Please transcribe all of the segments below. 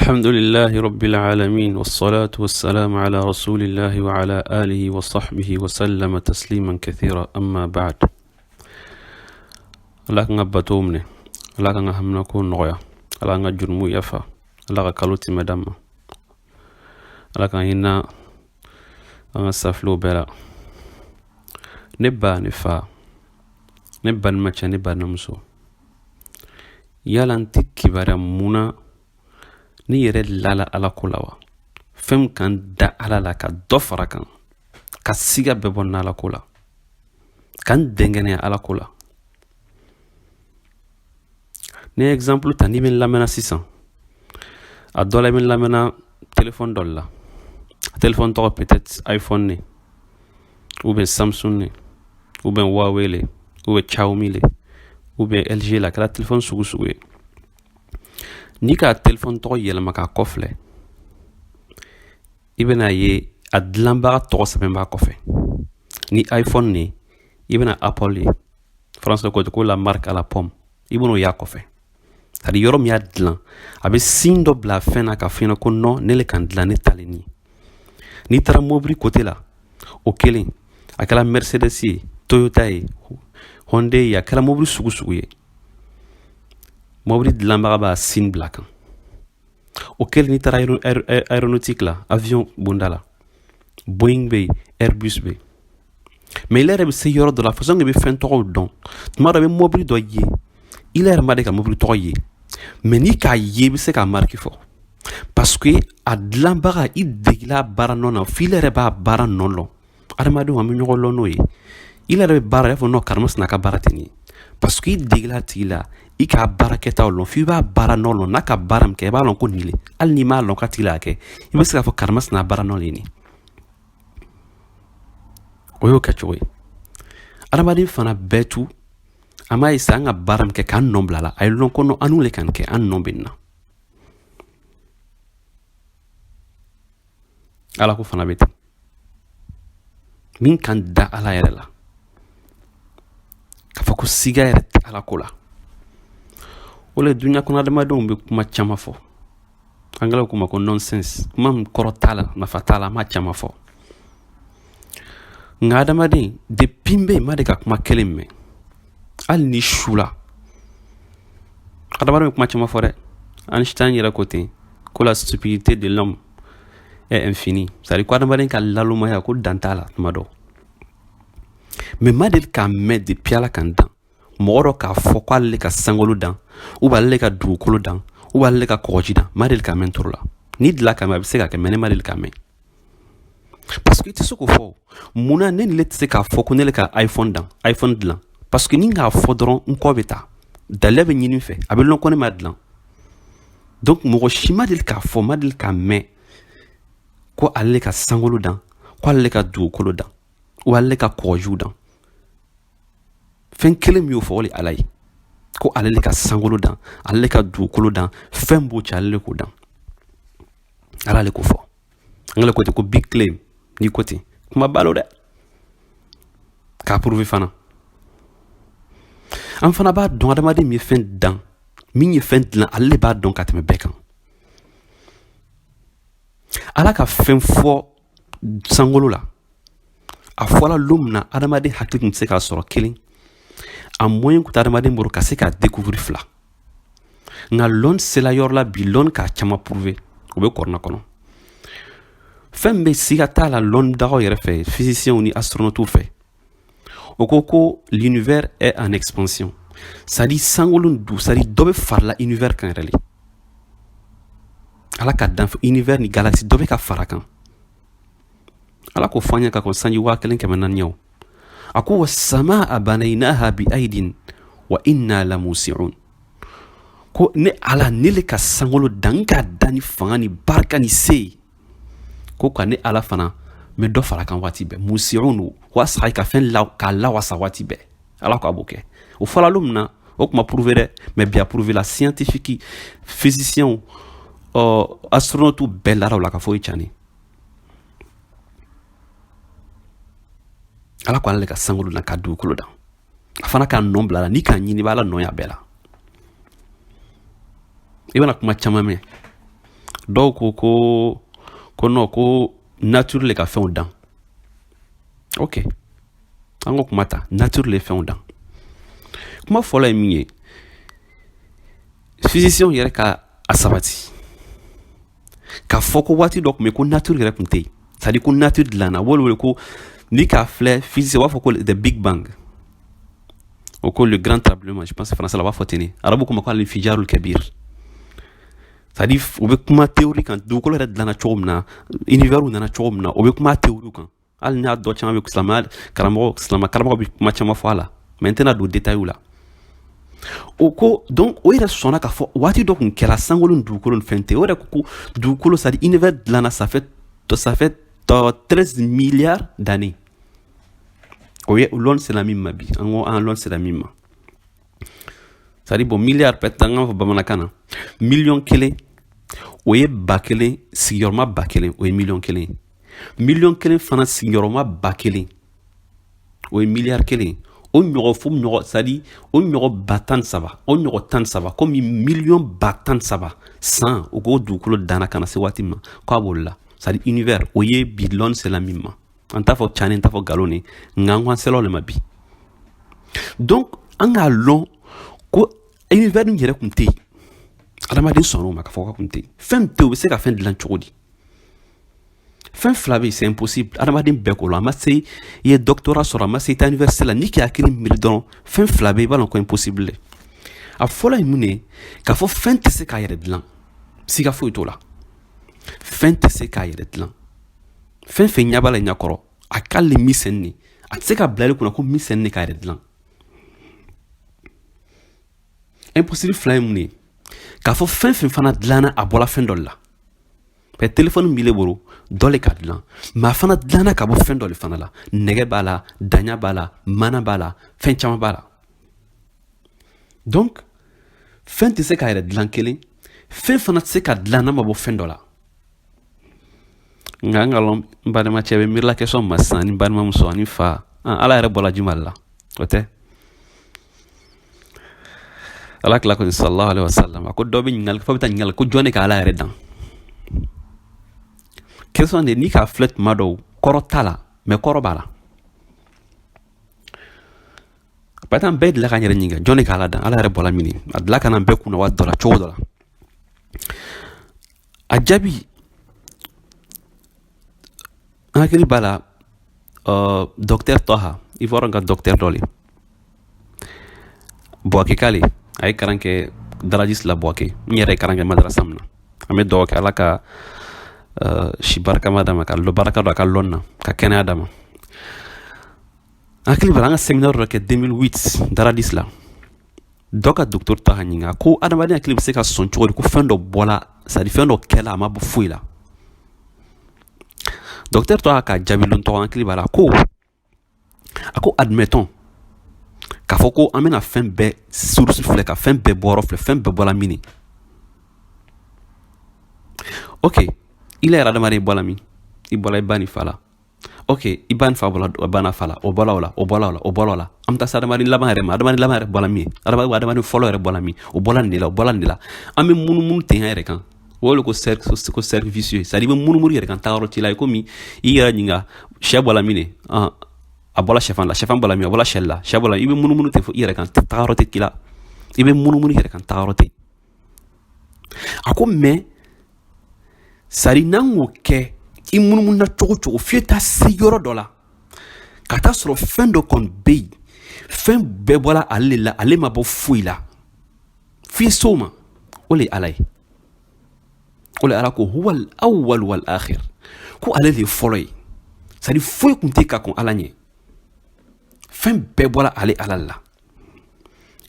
الحمد لله رب العالمين، والصلاة والسلام على رسول الله وعلى آله وصحبه وسلم تسليما كثيرا، أما بعد. Ala kan ka bato minɛ, Ala kan ka haminako nɔgɔya, Ala kan ka jurumu yafa, Ala ka kalo timɛ d'an ma, Ala k'an hinɛ an ka safilew bɛɛ la. Ne ba, ne fa, ne balimacɛ, ne balimamuso, yala n tɛ kibaruya mun na ne yɛrɛ lala Ala ko la wa? Fɛn min kan da Ala la ka dɔ fara kan, ka siga bɛɛ bɔ n Ala ko la, ka n dɛngɛnɛya Ala ko la. Ne ye exemple ta, n'i bɛ n lamɛnna sisan, a dɔ la i bɛ n lamɛnna téléphone dɔ la, a téléphone tɔgɔ peut-être iPhone ne, ou bien Samsung ne, ou bien Huawei le, ou bien Xiaomi le, ou bien LG la, a kɛra téléphone sugu sugu ye. N'i ka téléphone tɔgɔ yɛlɛma k'a kɔfilɛ, i bɛna ye a dilanbaga tɔgɔ sɛbɛn b'a kɔfɛ. Ni iPhone ne, i bɛna Apple ye, français ko ko la marque à la pomme, i bɛn'o y'a kɔfɛ. C'est à dire, yɔrɔ min y'a dilan, a bɛ signe dɔ bila fɛn na ka f'i ɲɛna ko non, ne le kan dilan, ne talen nin. N'i taara mobili côté la, o kelen, a kɛra Mercedes ye, Toyota ye, Hyundai ye, a kɛra mobili sugu sugu ye, mobili dilanbaga b'a signe bila kan. O kelen, n'i taara aéronautique la, avion bonda la, Boeing bɛ yen, Airbus bɛ yen. Mais ile yɛrɛ bɛ se yɔrɔ dɔ la, façon i bɛ fɛn tɔgɔw dɔn. Tuma dɔ i bɛ mobili dɔ ye, ile yɛrɛ ma deli ka mobili tɔgɔ ye, mais n'i k'a ye, i bɛ se k'a marque fɔ, parce que a dilanbaga, i degela baara nɔ na, f'i yɛrɛ b'a baara nɔ lɔn. Adamadenw, an bɛ ɲɔgɔn lɔn n'o ye. I yɛrɛ bɛ baara, i b'a fɔ non, karimasina ka baara tɛ nin ye, parce que i degela a tigi la, i k'a baara kɛtaw lɔn, f'i b'a baara nɔ lɔn. N'a ka baara min kɛ, i b'a lɔn ko nin le. Hali n'i m'a lɔn k'a tigi la kɛ, i bɛ se k'a fɔ karimasina baara nɔ le nin. O y'o kɛcogo ye. Adamaden fana bɛɛ tu, an b'a ye sa, an ka baara min kɛ k'an nɔ bila la, a ye lɔn ko an n'u le kan kɛ, an nɔ bɛ nin na. Ala ko fana bɛ ten. Min kan da Ala yɛrɛ la, k'a fɔ ko siga yɛrɛ tɛ Ala ko la, o le dunuya kɔnɔ adamadenw bɛ kuma caman fɔ. Angilɛw k'o ma ko nonsense, kuma min kɔrɔ t'a la, nafa t'a la, an b'a caman fɔ. Nka adamaden, depuis n bɛ yen, n ma deli ka kuma kelen mɛn, hali ni su la. Adamaden bɛ kuma caman fɔ dɛ. Einstein yɛrɛ ko ten ko la stupidité de l'homme est infinie, c'est à dire ko adamaden ka lalomaya ko dan t'a la tuma dɔ. Mais ma deli k'a mɛn, depuis Ala kan dan, mɔgɔ dɔ k'a fɔ ko ale ka sankolo dan, ou bien ale ka dugukolo dan, ou bien ale ka kɔgɔji dan. Ma deli k'a mɛn toro la. N'i delila k'a mɛn, a bɛ se ka kɛ, mais ne ma deli k'a mɛn, parce que i tɛ se k'o fɔ. Munna ne ni ne tɛ se k'a fɔ ko ne le ka iPhone dan, iPhone dilan? Parce que ni k'a fɔ dɔrɔn, n kɔ bɛ taa, dalila bɛ ɲini n fɛ, a bɛ lɔn ko ne ma dilan. Donc mɔgɔ si ma deli k'a fɔ, ma deli k'a mɛn ko ale ka sankolo dan, ko ale ka dugukolo dan, ou ale ka kɔgɔjiw dan. Fɛn kelen min y'o fɔ, o de Ala ye, ko ale le ka sankolo dan, ale ka dugukolo dan, fɛn b'o cɛ, ale le k'o dan. Ala le k'o fɔ. An ko ten ko big claim. N'i ko ten, kuma balo dɛ, k'a prouver fana. An fana b'a dɔn, adamaden min ye fɛn dan, min ye fɛn dilan, ale de b'a dɔn ka tɛmɛ bɛɛ kan. Ala ka fɛn fɔ sankolo la, a fɔla lon min na, adamaden hakili tun tɛ se k'a sɔrɔ kelen, a moyen tun tɛ adamaden bolo ka se k'a découvrir fila. Nka lɔn sela yɔrɔ la bi, lɔn k'a caman prouver, o bɛ kɔrɔna kɔnɔ. Fɛn bɛ siga t'a la lɔnnidagaw yɛrɛ fɛ, physiciens ni astronautes fɛ, o ko ko l'univers est en expansion, c'est à dire sankolo du, c'est à dire dɔ bɛ farala univers kan yɛrɛ le. Ala ka dan univers ni galaxie, dɔ bɛ ka fara kan. Ala ko fɔ an ye ka kɔn sanji 1400 ɲɛ. A ko wassamaa banaynaha bi aidin wa inna lamusiun, ko ne Ala, ne le ka sankolo dan, k'a dan ni fanga ni barika ni se ye. Ko ka ne Ala fana n bɛ dɔ fara kan waati bɛɛ. Musiun, wasa ka fɛn la k'a lawasa waati bɛɛ. Ala ko a b'o kɛ. O fɔla lon min na, o kuma prouvé dɛ, mais bi a prouvé la. Scientifique, physiciens, astronautes bɛɛ lara o la ka fɔ o ye tiɲɛ. Ala ko ale ka sankolo dan ka dugukolo dan, a fana k'a nɔ bila la. N'i k'a ɲini, i b'a la nɔ ya bɛɛ la. I bɛna kuma caman mɛn. Dɔw ko ko non, ko nature le ka fɛnw dan. Ok, an ko kuma ta, nature le fɛnw dan. Kuma fɔlɔ ye min ye, physicien yɛrɛ ka a sabati k'a fɔ ko waati dɔ tun bɛ ko nature yɛrɛ tun tɛ yen, c'est à dire ko nature dilanna. U b'olu wele ko, n'i k'a filɛ physicien, u b'a fɔ ko the big bang, o ko le grand tremblement, je pense français la, u b'a fɔ ten de. Arabu ko ma ko al-infijarul kabir, c'est à dire u bɛ kuma théorie kan, dugukolo yɛrɛ dilanna cogo min na, univers nana cogo min na, o bɛ kuma théorie kan. Hali n'a dɔ caman bɛ silamɛya karamɔgɔ, silamɛ karamɔgɔ bɛ kuma caman fɔ a la, mais n tɛna don détail la. O ko donc o yɛrɛ sɔnna k'a fɔ waati dɔ tun kɛra sankolo ni dugukolo ni fɛn tɛ. O yɛrɛ ko dugukolo, c'est à dire univers dilanna, ça fait 13 milliards d'années. O ye lɔn sera min ma bi, an ko an lɔn sera min ma, c'est à dire bon, milliard peut-être an k'a fɔ bamanankan na, miliyɔn 1, o ye 1000 sigiyɔrɔma 1000, o ye miliyɔn 1 ye. Miliyɔn 1 fana sigiyɔrɔma 1000, o ye miliyari 1. O ɲɔgɔn fo ɲɔgɔn, c'est à dire o ɲɔgɔn 13 000, o ɲɔgɔn 13, komi miliyɔn 13 000 san, o k'o dugukolo danna ka na se waati min ma k'a b'o la, c'est à dire univers, o ye bi lɔn sera min ma. An t'a fɔ tiɲɛ, n t'a fɔ nkalon ne, nka an ko an sela o de ma bi. Donc an k'a lɔn ko univers yɛrɛ tun tɛ yen. Adamaden sɔnn'o ma k'a fɔ k'a tun tɛ yen. Fɛn tɛ yen, u bɛ se ka fɛn dilan cogo di? Fɛn fila bɛ yen, c'est impossible. Adamaden bɛɛ k'o la, a ma se i ye doctorat sɔrɔ, a ma se i taa université la, n'i k'i hakili miiri dɔrɔn, fɛn fila bɛ yen, i b'a dɔn ko impossible dɛ. A fɔlɔ ye mun ye? K'a fɔ fɛn tɛ se k'a yɛrɛ dilan, siga foyi t'o la. Fɛn tɛ se k'a yɛrɛ dilan. Fɛn fɛn ɲɛ b'a la ɲɛkɔrɔ, a k'ale misɛnnin de, a tɛ se ka bila ale kunna ko misɛnnin de k'a yɛrɛ dilan. Impossible fila ye mun ye? K'a fɔ fɛn fɛn fana dilanna, a bɔra fɛn dɔ de la. Mɛ telefɔni b'i bolo, dɔ le ka dilan, mɛ a fana dilanna ka bɔ fɛn dɔ de fana la. Nɛgɛ b'a la, daɲa b'a la, mana b'a la, fɛn caman b'a la. Donc fɛn tɛ se k'a yɛrɛ dilan kelen, fɛn fana tɛ se ka dilan n'a ma bɔ fɛn dɔ la. Nka n ka lɔn, n balimacɛ bɛ miirila question ma sisan, ni balimamuso ani fa, Ala yɛrɛ bɔra juma la, o tɛ. Ala kila ko sallallahu alaihi wasallam, a ko dɔ bɛ ɲininkali, fo bɛ taa ɲininkali ko jɔn de ka Ala yɛrɛ dan. Question de, n'i k'a filɛ tuma dɔw, kɔrɔ t'a la, mɛ kɔrɔ b'a la. Peut-être an bɛɛ delila k'an yɛrɛ ɲininka jɔn de ka Ala dan, Ala yɛrɛ bɔra min, a delila ka na bɛɛ kunna waati dɔ la, cogo dɔ la. A jaabi, an hakili b'a la, docteur Tɔha, Ivoire ka docteur dɔ le, Bouaké k'ale a ye kalan kɛ Daradis la Bouaké. N yɛrɛ ye kalan kɛ madarasa min na, an bɛ dugawu kɛ Ala ka si barikama d'a ma, ka barika don a ka lɔn na, ka kɛnɛya d'a ma. An hakili b'a la, an ka séminaire dɔ kɛ 2008 Daradis la, dɔ ka docteur Tɔha ɲininka ko adamaden hakili bɛ se ka sɔn cogo di ko fɛn dɔ bɔla, c'est à dire fɛn dɔ kɛla, a ma bɔ foyi la. Docteur Tɔha ka jaabi lon tɔgɔ, hakili b'a la, ko a ko admettons k'a fɔ ko an bɛna fɛn bɛɛ source filɛ, ka fɛn bɛɛ bɔyɔrɔ filɛ, fɛn bɛɛ bɔla min. Ok, i la yɛrɛ adamaden bɔla min? I bɔla i ba ni fa la. Ok, i ba ni fa bɔla ba na fa la, o bɔla o la, o bɔla o la, o bɔla o la. An bɛ taa se adamaden laban yɛrɛ ma. Adamaden laban yɛrɛ bɔla min ye? Adamaden fɔlɔ yɛrɛ bɔla min? O bɔla nin de la, o bɔla nin de la. An bɛ munumunu ten an yɛrɛ kan. O de ko cercle, ko cercle vicieux, c'est à dire i bɛ munumunu yɛrɛ kan, taayɔrɔ t'i la. I komi i yɛrɛ ɲininka sɛ bɔla min de, a bɔla sɛfan la, sɛfan bɔla min, a bɔla sɛ la, sɛ bɔla. I bɛ munumunu ten fo i yɛrɛ kan, taayɔrɔ tɛ k'i la. I bɛ munumunu yɛrɛ kan, taayɔrɔ tɛ. A ko mais c'est à dire n'an k'o kɛ, i munumunu cogo cogo, f'i taa se yɔrɔ dɔ la ka taa sɔrɔ fɛn dɔ kɔni bɛ yen, fɛn bɛɛ bɔra ale de la, ale ma bɔ foyi la. F'i s'o ma, o de ye Ala ye. O de Ala ko huwal awwal wal akhir, ko ale de ye fɔlɔ ye, c'est à dire foyi tun tɛ ka kɔn Ala ɲɛ, fɛn bɛɛ bɔra ale Ala la.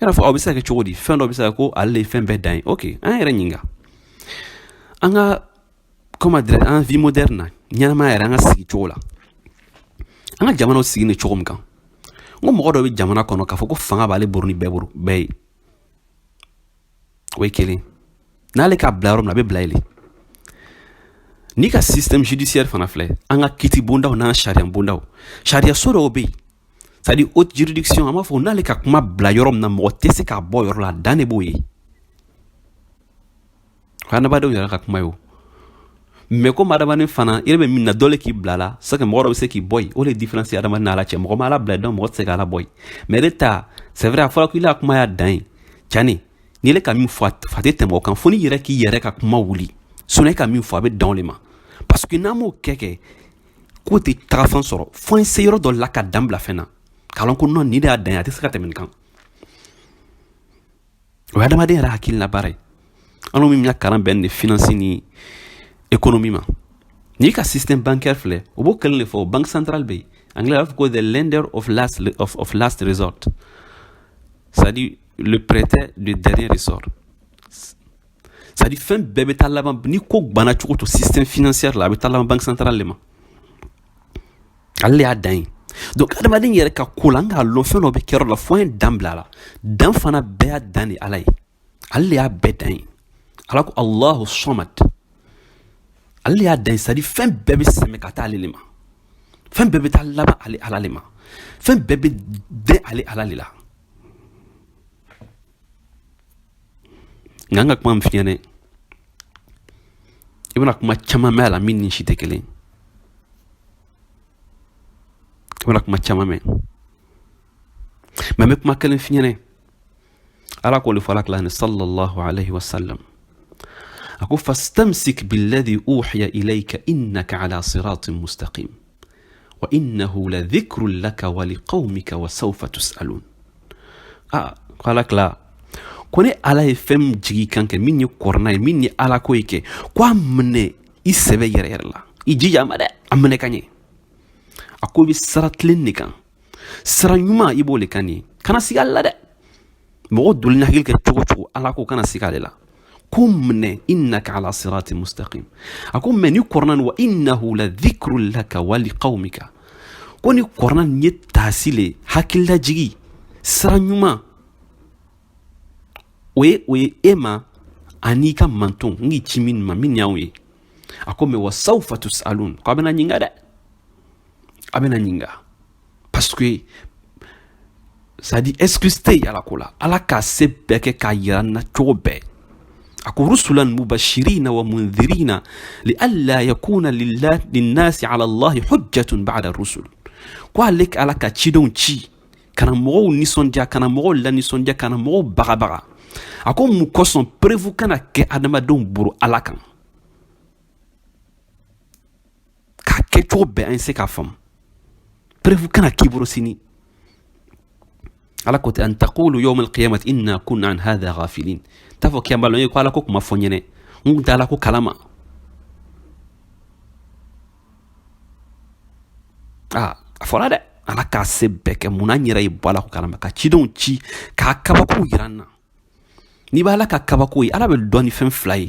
I n'a fɔ aw bɛ se ka kɛ cogo di fɛn dɔ bɛ se ka ko ale de ye fɛn bɛɛ dan ye? Ok, an yɛrɛ ɲininka, an ka, comment dire, an vie moderne na, ɲɛnamaya yɛrɛ, an ka sigi cogo la, an ka jamanaw sigi ni cogo min kan, n ko mɔgɔ dɔ bɛ jamana kɔnɔ k'a fɔ ko fanga b'ale bolo ni bɛɛ bolo bɛɛ ye, o ye kelen. N'ale k'a bila yɔrɔ min na, a bɛ bila yen de. N'i ka système judiciaire fana filɛ, an ka kiti bondaw n'an sariya bondaw, sariya so dɔw bɛ yen, c'est à dire haute juridiction, an b'a fɔ n'ale ka kuma bila yɔrɔ min na, mɔgɔ tɛ se k'a bɔ yɔrɔ la, dan de b'o ye. O ye adamadenw yɛrɛ ka kuma ye. O Mais komi adamaden fana, i yɛrɛ bɛ min na, dɔ le k'i bila la, c'est que mɔgɔ dɔ bɛ se k'i bɔ yen. O de ye différence ye adamaden n'Ala cɛ. Mɔgɔ ma Ala bila yen, donc mɔgɔ tɛ se k'Ala bɔ yen. Mais ele ta, c'est vrai, a fɔra ko i la kuma y'a dan ye. Cani ni ele ka min fɔ, a tɛ tɛmɛ o kan, fo n'i yɛrɛ k'i yɛrɛ ka kuma wuli. Sinon e ka min fɔ, a bɛ dan o de ma, parce que n'an m'o kɛ, k'o tɛ tagafɛn sɔrɔ, fo an se yɔrɔ dɔ la ka dan bila fɛn na, k'a lɔn ko non, nin de y'a dan ye, a tɛ se ka tɛmɛ nin kan. O ye adamaden yɛrɛ hakilina baara ye. An min ka kalan bɛn de finance ni économie ma, n'i ka système bancaire filɛ, o b'o kelen de fɔ. Banque centrale bɛ yen, anglais b'a fɔ ko the lender of last resort, c'est-à-dire le prêteur de dernier ressort, c'est-à-dire fɛn bɛɛ bɛ taa laban, ni ko banna cogo to système financier la, a bɛ taa laban banque centrale de ma. Ale de y'a dan ye. Donc adamaden yɛrɛ ka ko la, an k'a lɔn fɛn dɔ bɛ kɛ yɔrɔ la, fo an ye dan bila a la. Dan fana bɛɛ y'a dan de Ala ye, ale de y'a bɛɛ dan ye. Ala ko Allahu Samad, ale de y'a dan ye. C'est à dire fɛn bɛɛ bɛ sɛmɛ ka taa ale de ma, fɛn bɛɛ bɛ taa laban ale Ala de ma, fɛn bɛɛ bɛ den ale Ala de la. Nka an ka kuma min f'i ɲɛna, i bɛna kuma caman mɛn a la min ni si tɛ kelen. I bɛna kuma caman mɛn, mais n bɛ kuma kelen f'i ɲɛna. Ala k'o de fɔ Ala kila ni sallallahu alayhi wa sallam, a ko fastamsik billadhi uhiya ilayka innaka ala siratin mustaqim wa innahu la dhikrun laka wa liqawmika wa sawfa tus'alun. A ko Ala kila ko ne Ala ye fɛn min jigi kan kɛ, min ye kɔrɔna ye, min ye Ala ko ye kɛ, ko a minɛ i sɛbɛ yɛrɛ yɛrɛ la, i jija a ma dɛ, a minɛ ka ɲɛ. A ko i bɛ sira tilen de kan, sira ɲuman, i b'o de kan nin ye. Kana siga ale la dɛ. Mɔgɔ doli ni hakili kɛ cogo cogo, Ala ko kana siga ale la. Ko minɛ, innaka ala sirati mustaqim. A ko mɛ ni kɔrɔna nin, wa innahu la dhikrun laka wa liqawmika, ko ni kɔrɔna nin ye taasi le, hakililajigi, sira ɲuman, o ye e ma ani ka manton n k'i ci min ma, min y'anw ye. A ko mɛ wa sawfa tusalun, ko a bɛna ɲininka dɛ, a bɛna ɲininka, parce que c'est à dire excuse tɛ yen Ala ko la. Ala k'a se bɛɛ kɛ k'a yira n na cogo bɛɛ. A ko rusulan mubashirina wa mundhirina li alla yakuna linnasi ala Allahi hujjatun ba'da rusul. Ko ale Ala ka cidenw ci kana mɔgɔw nisɔndiya, kana mɔgɔw lanisɔndiya, kana mɔgɔw bagabaga. A ko mun kosɔn? Preuve kana kɛ adamadenw bolo Ala kan, k'a kɛ cogo bɛɛ an se k'a faamu. Preuve kana k'i bolo sini. Ala ko ten, an taqulu yawma alqiyamati inna kunna an hadha ghafilin. T'a fɔ kiyama lon ye ko Ala ko kuma fɔ n ɲɛnɛ, n kun tɛ Ala ko kalama. Aa, a fɔra dɛ, Ala k'a se bɛɛ kɛ mun n'an yɛrɛ ye bɔ Ala ko kalama, ka cidenw ci k'a kabako yira an na. N'i b'Ala ka kabako ye, Ala bɛ dɔn ni fɛn fila ye.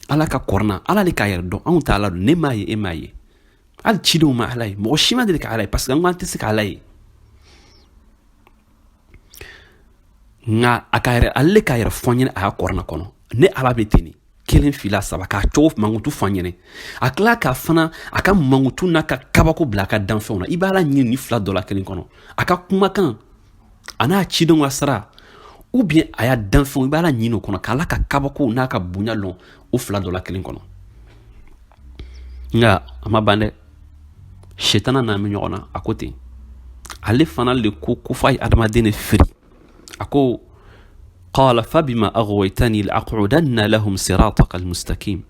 Ala ka kɔrɔna, Ala de k'a yɛrɛ dɔn, anw t'a Ala dɔn. Ne m'a ye, e m'a ye, hali cidenw ma Ala ye, mɔgɔ si ma deli ka Ala ye, parce que an ko an tɛ se ka Ala ye. Nka a ka yɛrɛ, ale k'a yɛrɛ fɔ an ɲɛna a y'a kɔrɔna kɔnɔ, ne Ala bɛ ten de, kelen, fila, saba, k'a cogo mankutu fɔ an ɲɛna. A tila k'a fana a ka mankutu n'a ka kabako bila a ka danfɛnw na. I b'Ala ɲini ni fila dɔ la kelen kɔnɔ, a ka kumakan a n'a cidenw ka sara, ou bien a y'a danfɛnw, i b'Ala ɲini o kɔnɔ, k'Ala ka kabako n'a ka bonya lɔn o fila dɔ la kelen kɔnɔ. Nka a ma ban dɛ, sitana n'an bɛ ɲɔgɔn na. A ko ten, ale fana le ko f'a ye adamaden de firi. A ko qala fabima aghwaytani la'aqudanna lahum sirataka almustaqim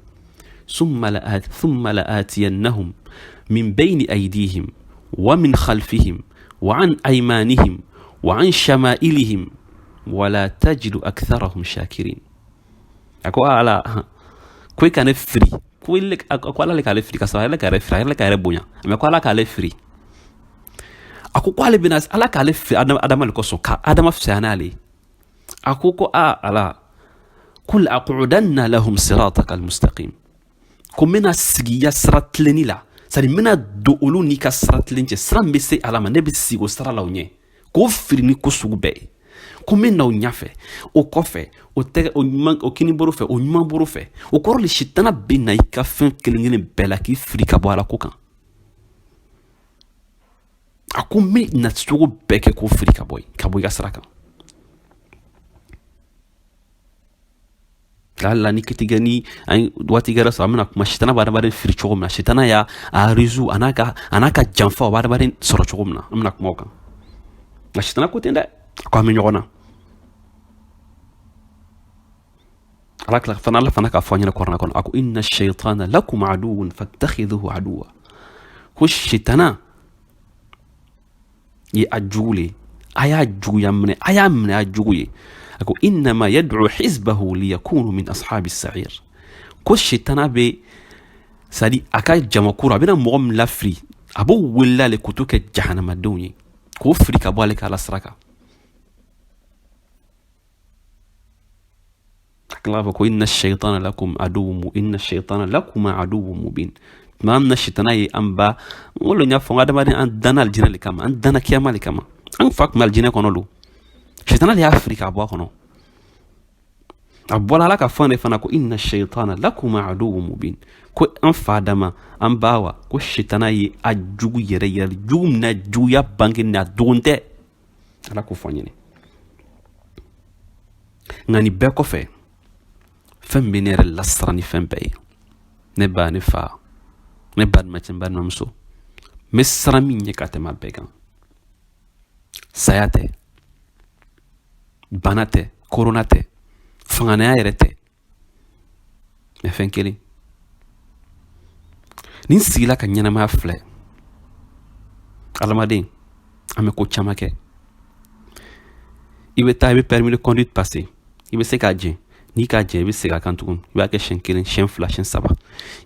thumma la'atiyannahum min bayni aydihim wa min khalfihim wa an aymanihim wa an shama'ilihim wala tajidu aktharahum shakirin. A ko Ala ko i ka ne firi, ko ko Ala le k'ale firi, ka sɔrɔ a yɛrɛ k'a yɛrɛ firi, a yɛrɛ k'a yɛrɛ bonya, mais ko Ala k'ale firi. A ko ale bɛna, Ala k'ale firi Adama le kosɔn, ka Adama fisaya n'ale ye. A ko a Ala ko la'aqudanna lahum sirataka almustaqim, ko n bɛna sigi i ya sira tilenni la, c'est à dire n bɛna don olu n'i ka sira tilen cɛ, sira min bɛ se Ala ma, ne bɛ sigi o sira la o ɲɛ, k'o firi ni ko sugu bɛɛ ye. Ko n bɛ na o ɲɛfɛ, o kɔfɛ, o tɛgɛ o ɲuman, o kini bolo fɛ, o ɲuman bolo fɛ. O kɔrɔ le, sitana bɛ na i ka fɛn kelen kelen bɛɛ la k'i firi ka bɔ Ala ko kan. A ko n bɛ na cogo bɛɛ kɛ k'o firi ka bɔ yen, ka bɔ i ka sira kan. La ni kitigɛ ni an waati gɛrɛ sɔrɔ, an bɛna kuma sitana bɛ adamaden firi cogo min na, sitana y'a a ruse a n'a ka janfa, o bɛ adamaden sɔrɔ cogo min na, an bɛna kuma o kan. Nka sitana ko ten dɛ, a ko an bɛ ɲɔgɔn na. Ala tila fana, Ala fana k'a fɔ an ɲɛna kuranɛ kɔnɔ, a ko: inna shaytana lakum aduwwun fattakhidhuhu aduwwa. Ko sitana ye a jugu le, a y'a juguya minɛ, a y'a minɛ a jugu ye. A ko: innama yad'u hizbahu liyakunu min ashabi sa'ir. Ko sitana bɛ, c'est à dire a ka jamakuru, a bɛna mɔgɔ min lafili, a b'o wele ale k'o to kɛ jahanamadenw ye, k'o fili ka bɔ ale ka Ala sira kan. A tila k'a fɔ ko inna shaytana lakum aduwwun, inna shaytana lakuma aduwwun mubin. Tuma min na sitana ye an ba n ko, n y'a fɔ n ko adamaden, an danna alijinɛ le kama, an danna kiyama le kama. An fa tun bɛ alijinɛ kɔnɔ don, sitana de y'a fili k'a bɔ a kɔnɔ. A bɔra Ala ka fɛn de fana ko inna shaytana lakuma aduwwun mubin. Ko an fa dama, an ba wa, ko sitana ye a jugu yɛrɛ yɛrɛ, jugu min na juguya bange ni a dogon tɛ. Ala k'o fɔ an ɲɛna. Nka nin bɛɛ kɔfɛ, fɛn min bɛ ne yɛrɛ lasiran ni fɛn bɛɛ ye, ne ba, ne fa, ne balimacɛ, n balimamuso, n bɛ siran min ɲɛ ka tɛmɛ a bɛɛ kan, saya tɛ, bana tɛ, korona tɛ, fanganaya yɛrɛ tɛ, mɛ fɛn kelen ni n sigila ka ɲɛnamaya filɛ. Adamaden, an bɛ ko caman kɛ. I bɛ taa, i bɛ permis de conduite passer, i bɛ se k'a jɛ. N'i k'a jɛ, i bɛ segin a kan tugun, i b'a kɛ siɲɛ kelen, siɲɛ fila, siɲɛ saba.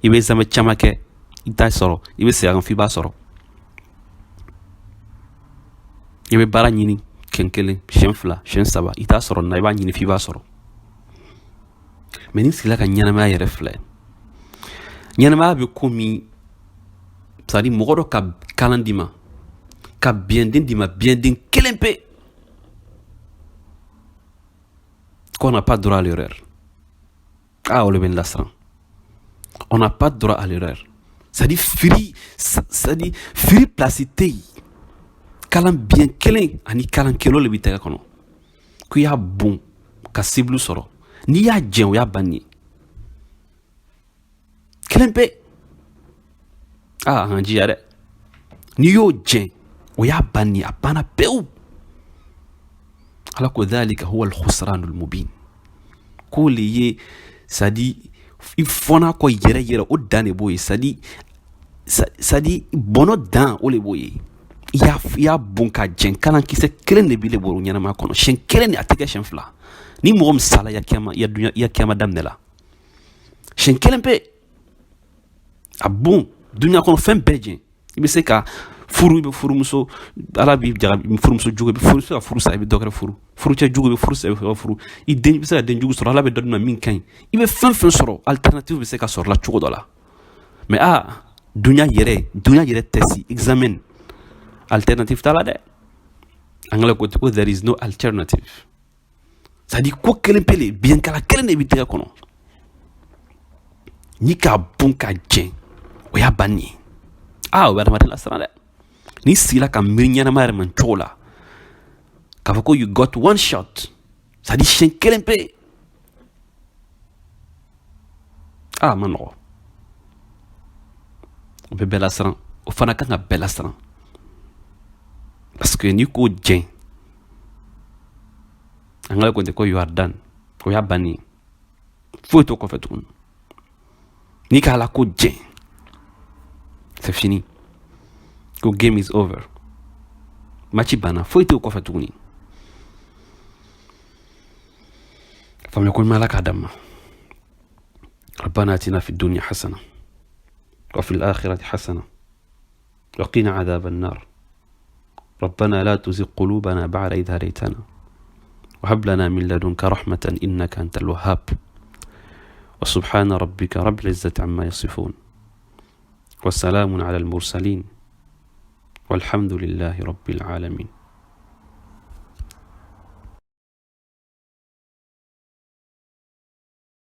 I bɛ examen caman kɛ, i t'a sɔrɔ, i bɛ segin a kan f'i b'a sɔrɔ. I bɛ baara ɲini siɲɛ kelen, siɲɛ fila, siɲɛ saba, i t'a sɔrɔ na, i b'a ɲini f'i b'a sɔrɔ. Mɛ n'i sigila ka ɲɛnamaya yɛrɛ filɛ, ɲɛnamaya bɛ komi, c'est à dire mɔgɔ dɔ ka kalan d'i ma, ka biyɛnden d'i ma, biyɛnden kelen pe, qu'on n'a pas droit à l'erreur. Ah, o le bɛ n lasiran. On n'a pas droit à l'erreur, c'est-à-dire firi, c'est-à-dire firi place tɛ yen. Kalan biɲɛ kelen ani kalan kelen le b'i tɛgɛ kɔnɔ, ko i y'a bon ka cible sɔrɔ. N'i y'a jɛn, o y'a banni ye, kelen pe. Ah, an jija dɛ. N'i y'o jɛn, o y'a banni, a banna pewu. Ala ko: dhalika huwa alkhusranul mubin. K'o le ye, c'est à dire i fɔna kɔ yɛrɛ yɛrɛ, o dan de b'o ye, c'est à dire bɔnɔ dan, o le b'o ye. I y'a bon ka jɛn, kalan kisɛ kelen de b'i le bolo ɲɛnamaya kɔnɔ, siɲɛ kelen de, a tɛ kɛ siɲɛ fila. Ni mɔgɔ min sala, ya kiyama, ya dunya, ya kiyama daminɛ la, siɲɛ kelen pe a bon dunya kɔnɔ, fɛn bɛɛ jɛn. I bɛ se ka furu, i bɛ furumuso, Ala b'i jaga furumuso jugu, i bɛ furu se ka furu sa, i bɛ dɔ wɛrɛ furu. Furucɛ jugu, i bɛ furu sa, i bɛ furu. I den, i bɛ se ka den jugu sɔrɔ, Ala bɛ dɔ d'i ma min ka ɲi. I bɛ fɛn fɛn sɔrɔ, alternative bɛ se ka sɔrɔ la cogo dɔ la. Mais aa, dunya yɛrɛ, dunya yɛrɛ test, examen, alternative t'a la dɛ. Anglais ko ko there is no alternative, c'est à dire ko kelen pe le, biɲɛkala kelen de b'i tɛgɛ kɔnɔ, n'i k'a bon ka jɛn, o y'a banni ye. Aa, o bɛ adamaden lasiran dɛ. N'i sigila ka miiri ɲɛnama yɛrɛ ma cogo la, k'a fɔ ko you got one shot, c'est à dire siɲɛ kelen pe, aa, ma nɔgɔ. O bɛ bɛɛ lasiran, o fana kan ka bɛɛ lasiran, parce que n'i ko jɛn, anglais ko ten ko you are done, o y'a banni ye, foyi t'o kɔfɛ tuguni. N'i k'a la ko jɛn, c'est fini, ko game is over, match banna, foyi t'o kɔfɛ tuguni. Faamuya ko ɲuman, Ala k'a d'an ma. ربنا آتنا في الدنيا حسنة وفي الآخرة حسنة وقنا عذاب النار. ربنا لا تزغ قلوبنا بعد إذ هديتنا وهب لنا من لدنك رحمة إنك أنت الوهاب. وسبحان ربك رب العزة عما يصفون وسلام على المرسلين والحمد لله رب العالمين.